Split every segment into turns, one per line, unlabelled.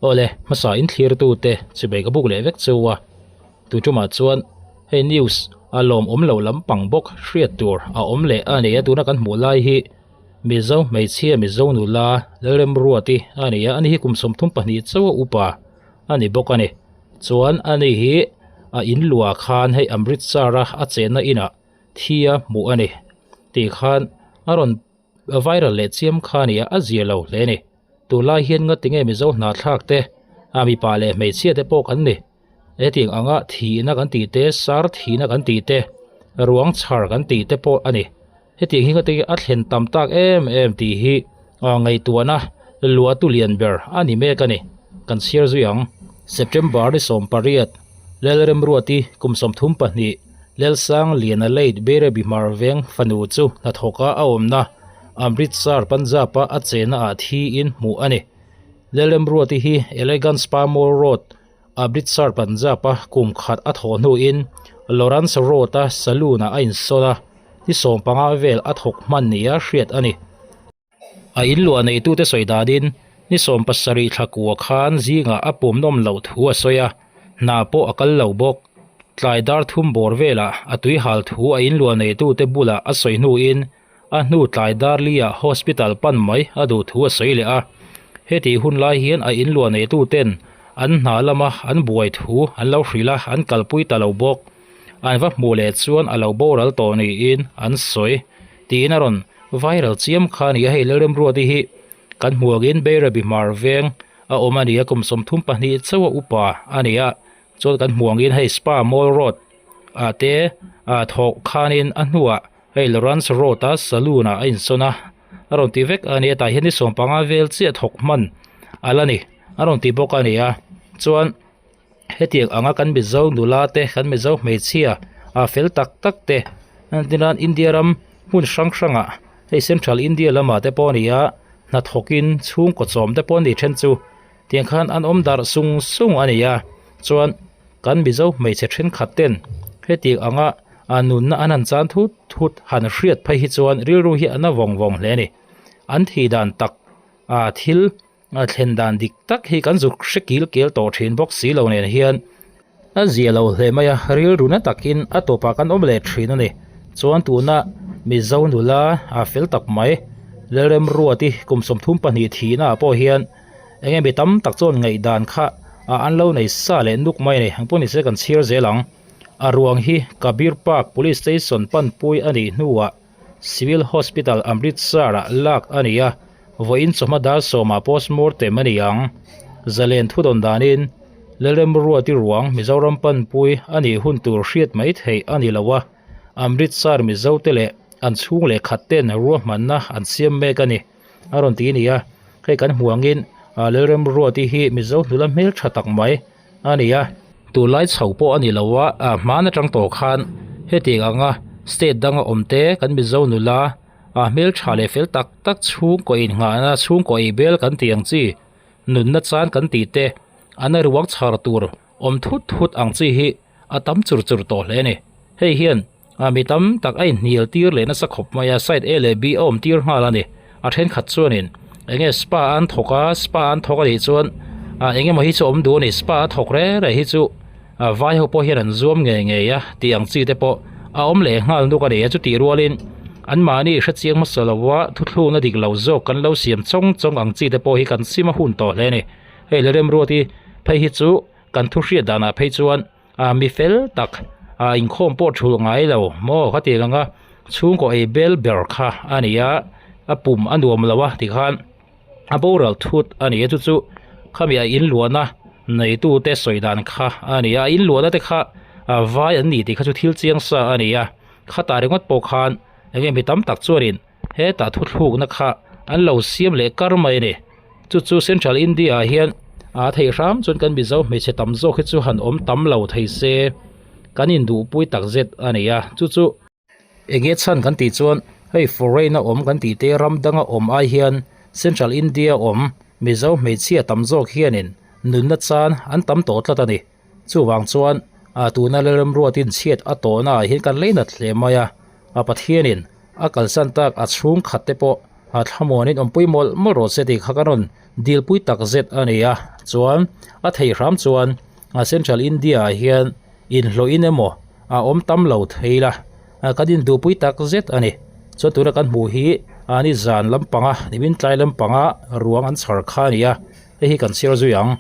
Awle, hmasa in thlirtute chibei ka buk leh vek cheu a, tuṭumah chuan hei news a lawmawm lo lampang bawk hriat tur a awm leh a ni a, tuna kan hmuh lai hi Mizo hmeichhia Mizo nula Lalremruati a ni a, ani hi kum 32 chauh a upa a ni bawk a ni. Chuan ani hi a in luah khan hei Amritsar a a chenna inah thi a hmuh a ni tih khan a rawn viral leh chiam kha a ni a, a zia lo hle a ni. Tunlai hian nga tinge Mizo hnahthlak te a mipa leh hmeichhia te pawh kan ni. Hetiang anga thihna kan tih te, sar thihna kan tih te, ruang chhar kan tih te pawh a ni. Hetiang hi nga tinge a thlen tam tak em em tih hi ngaihtuahna luahtu lian ber a ni mek a ni. Kan chhiar zui ang. September ni 18, Lalremruati kum 32, Lelsang Liana Late Beirabi Hmar Veng fanu chu hnathawka a awmna Amritsar, Punjab-a a chena ah thiin hmuh a ni. Lalremruati hi Elegant Spa Mall Road, Amritsar, Punjab-a kum khat a thawh hnuin Lawrence Road-a saloon-ah a insawn a, ni 15 vel a thawk hman nia hriat a ni. A inluah neitute sawi danin ni 70 thla kua khan zingah a pum nawm loh thu a sawi a, hna pawh a kal lo bawk. Tlai dar thum bawr velah a tui hal thu a inluah neitute bulah a sawi hnuin a hnu tlai dar liah hospital pan mai a duh thu a sawi leh a. Hetih hun lai hian a inluah neituten an hna lama an buai thu an lo hrilh a, an kalpui ta lo bawk. An va hmuh leh chuan a lo boral tawh niin an sawi tiin a rawn Viral chiam kha a ni a, hei Lalremruati hi kan hmuh angin Beirabi Hmar veng a awm a ni a, kum 32 chauh a upa a ni a, chuan kan hmuh angin hei Spa Mall Road ah te ah thawk khanin a hnuah hei Lawrence Road a saloon ah a insawn a, a rawn ti vek a ni a, tah hian ni 15 vel chiah thawk hman a la ni, a rawn ti bawk a ni a, chuan hetiang anga kan Mizo nula te kan Mizo hmeichhia ah fel tak tak te entirnan India ram hmun hrang hrangah hei Central India lamah te pawh a ni a hnathawkin chhungkaw chawm te pawh a ni then chu tiang khan an awm darh sung sung a ni a chuan kan Mizo hmeichhe thenkhat ten hetiang anga a nunna an han chan thut thut han hriat phei hi chuan rilru hi a na vawng vawng hle a ni an thih dan tak ah thil. A thlen dan dik tak hi kan zuk hre kil kel tawh thin bawk si lo nen hian a zia lo hle mai a, rilru na takin a tawpah kan awm leh thin a ni. Chuan tuna Mizo nula a fel tak mai Lalremruati kum 32 thihna ah pawh hian eng emaw tam tak chuan ngaihdan kha an lo nei sa leh nuk mai a ni. Engpawh nise kan chhiar zel ang. A ruang hi Kabir Park Police Station panpui a nih hnuah Civil Hospital Amritsar-ah lak a ni a, vawiin chawhma dar sawmah postmortem a ni ang. Zalen thudawn danin Lalremruati ruang Mizoram panpui a nih hun tur hriat mai theih a ni lo a, Amritsar Mizote leh an chhung leh khat ten ruahmanna an siam mek a ni, a rawn ti a ni a. Hei kan hmuh angin Lalremruati hi Mizo hnula hmeltha tak mai a ni a. Tunlai chho pawh a ni lo a, a hman atang tawh khan hetiang anga state danga awm te kan Mizo nula a hmeltha leh fel tak tak chhungkaw innghahna chhungkaw ei bel kan tih ang chi nunna chan kan tih te an a ruang chhar tur awm thut thut ang chi hi a tam chur chur tawh hle a ni. Hei hian a mi tam tak a inhnial tir leh nasa khawp mai a, side A leh B a awm tir nghal a ni. A thenkhat chuanin eng nge spa an thawk a, spa an thawk a nih chuan ah eng emaw hi chu awm duh a ni, spa a thawk reng reng hi chu ah vai ho pawh hian an zuam ngei ngei a tih ang chi te pawh a awm leh nghal nuk a ni a, chutih rualin anmahni hrechiang hmasa lova thuthlukna dik lo zawk kan lo siam chawng chawng ang chi te pawh hi kan sim a hun tawh hle a ni. Hei le Remruati phei hi chu kan thu hriat danah phei chuan ah mi fel tak ah inkhawm pawh thulh ngai lo maw ka tih ang a chhungkaw ei bel ber kha a ni a a pum a nuam lo a tikhan a boral thut a ni a chu chu khami a inluahna neitu te sawi dan kha a ni a a inluahna te kha ah vai an ni tih kha chu thil chiang sa a ni a khatah ringawt pawh khan eng nge mi tam tak chuanin hetah thuthlukna kha an lo siam leh kar mai a ni. Chu chu Central India ah hian a theih hram chuan kan Mizo hmeichhe tam zawk hi chu han awm tam lo thei se kan induhpui tak zet a ni a chu chu enge chhan kan tih chuan hei foreign a awm kan tih te ram danga awm ai hian Central India awm Mizo hmeichhia tam zawk hianin nunna chan an tam tawh tlat a ni chuvang chuan a tuna Lalremruatin chhiat a tawhna ah hian kan leinat hle mai a a Pathianin a kalsan tak a chhung khat te pawh a thlamuanin awmpui mawlh mawlh rawh se tih kha kan rawn. Dilpui tak zet a ni a, chuan a thei hram chuan a Central India ah hian inhlawhin emaw a awm tam lo thei la, kan induhpui tak zet a ni. Chuan tuna kan hmuh hi a ni zan lampanga nimin tlai lampanga ruang an chhar kha a ni a, hei hi kan chhiar zui ang.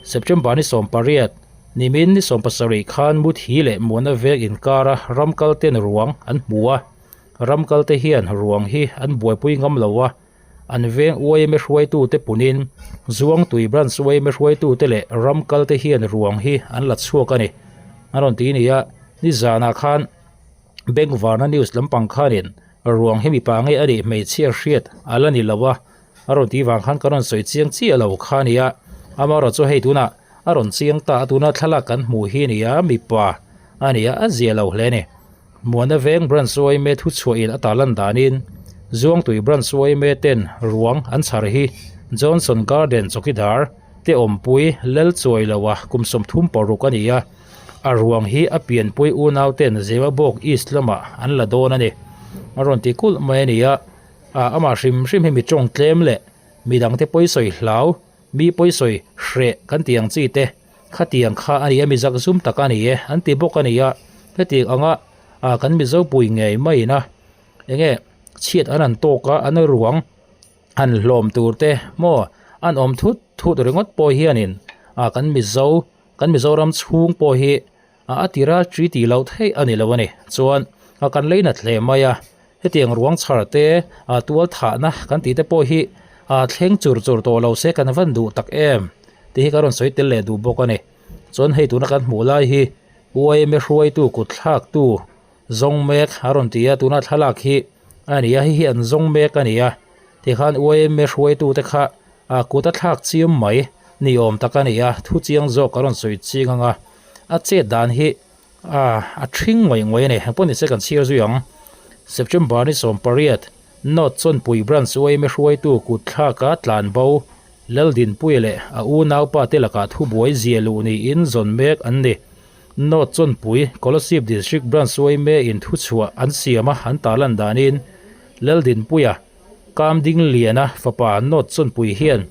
September ni 18, nimin ni 17 khan Muthi leh Muana veng inkara ram kal ten ruang an hmu a, ram kal te hian ruang hi an buaipui ngam lo a, An veng YMA hruaitute punin Zuangtui Branch YMA hruaitute leh ram kalte hian ruang hi an la chhuak a ni. A rawn ti ni a, nizanah khan Bengvarna News lampang khanin ruang hi mipa nge a nih hmeichhia hriat a la ni lo a, a rawn tih vang khan ka rawn sawi chiang chiah lo kha a ni a. Amaherawhchu chu hei tunah a rawn chiang ta a, tuna thlalak kan hmuh hi a ni a, mipa a ni a, a zia lo hle a ni. Muana Veng Branch yma thuchhuahin a tarlan danin Zuangtui Branch yma ten ruang an chhar hi Johnson Garden chawkidar te awmpui lel chuai loa kum 36 a ni a, a ruang hi a pianpui unau ten Zemabawk East lamah an la dawn a ni. A rawn ti kulh mai a ni a, amah hrim hrim hi mi tawng tlem leh midangte pawisawi hlau, mi pawisawi hreh kan tih ang chi te, Khatiang kha a ni a, mi zakzum tak a ni e, an ti bawk a ni a. Hetiang anga ah kan Mizo pui ngei maiin a, enge chhiat an han tawk a, an ruang han hlawm tur te maw an awm thut thut ringawt pawh hianin ah kan Mizo kan Mizoram chhung pawh hi a tira tri tih loh theih a ni lo a ni. Chuan ah kan leinat hle mai a, hetiang ruang chhar te ah tual thahna kan tih te pawh hi ah thleng chur chur tawh lo se kan van duh tak em. Tih hi ka rawn sawi tel leh duh bawk a ni. Chuan hei tuna kan hmuh lai hi YMA hruaitu kut thlaktu zawng mek a rawn ti a, tuna thlalak hi a ni a, hei hi an zawng mek a ni a. Tikhan YMA hruaitu te kha ah kut a thlak chiam mai ni awm tak a ni a, thu chiang zawk ka rawn sawi chiang ang a. A chet dan hi ah a thring ngawih ngawih a ni. Engpawh nise kan chhiar zui ang. September ni 18 North Chawnpui Branch YMA hruaitu kut thlaka tlan bo Laldinpuia leh a unaupa te lakah thubuai zia luh niin zawn mek an ni. North Chawnpui, Kolasib District Branch YMA in thuchhuah an siam a, an tarlan danin Laldinpuia, Kamdingliana fapa North Chawnpui hian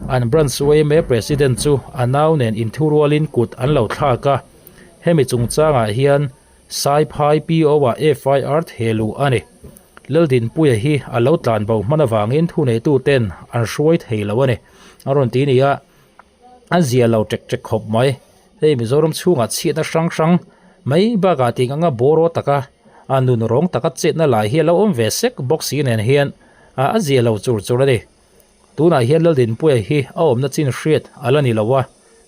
an Branch YMA President chu a nau nen inthurualin kut an lo thlak a, hemi chungchangah hian Saiphai PO-ah FIR theh luh a ni. Laldinpuia hi a lo tlan bo hman avangin thuneituten an hruai thei lo a ni. A rawn ti ni a, a zia lo ṭek ṭek khawp mai. Hei Mizoram chhungah chhiatna hrang hrang mai bakah tih anga bawraw taka a nun rawng taka chetna lai hi a lo awm ve sek bawk si nen hian a zia lo chur chur a ni. Tunah hian Laldinpuia hi a awmna chin hriat a la ni lo a,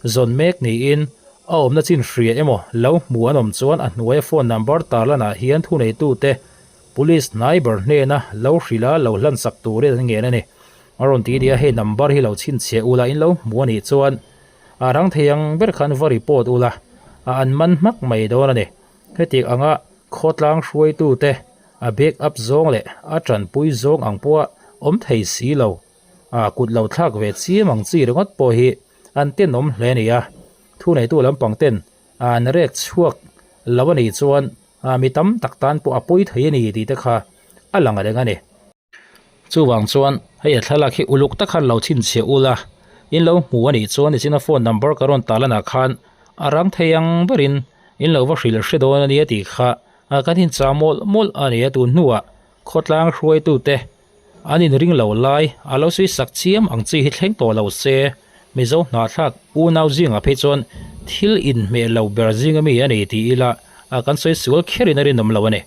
zawn mek niin a awmna chin hria emaw lo hmu an awm chuan a hnuaia phone number tarlanah hian thuneitute Police hnai ber hnena lo hrilh a lo hlansak turin an ngen a ni. A rawn ti nia hei number hi lo chhinchhiah ula in lo hmu a nih chuan a rang thei ang ber khan va report ula a an man hmak mai dawn a ni. Hetiang anga khawtlang hruaitute a back up zawng leh a tanpui zawng ang pawha awm thei si lo a kut lo thlak ve chiam ang chi ringawt pawh hi an tenawm hle a ni a. Thuneitu lampang ten an rek chhuak lo a nih chuan mi tam tak tan pawh a pawi thei a ni tih te kha a lang reng a ni. Chuvang chuan hei a thlalak hi uluk tak khan lo chhinchhiah ula, in lo hmu a nih chuan nichina phone number ka rawn tarlanah khan a rang thei ang berin in lo va hrilh hre dawn a nia tih kha kan inchah mawlh mawlh a ni a tun hnuah khawtlang hruaitute an inring lo lai a lo sawi sak chiam ang chi hi thleng tawh lo se Mizo hnahthlak unau zingah phei chuan thil inhmeh lo ber zinga mi a ni tih ila kan sawi sual kherin a rinawm lo a ni.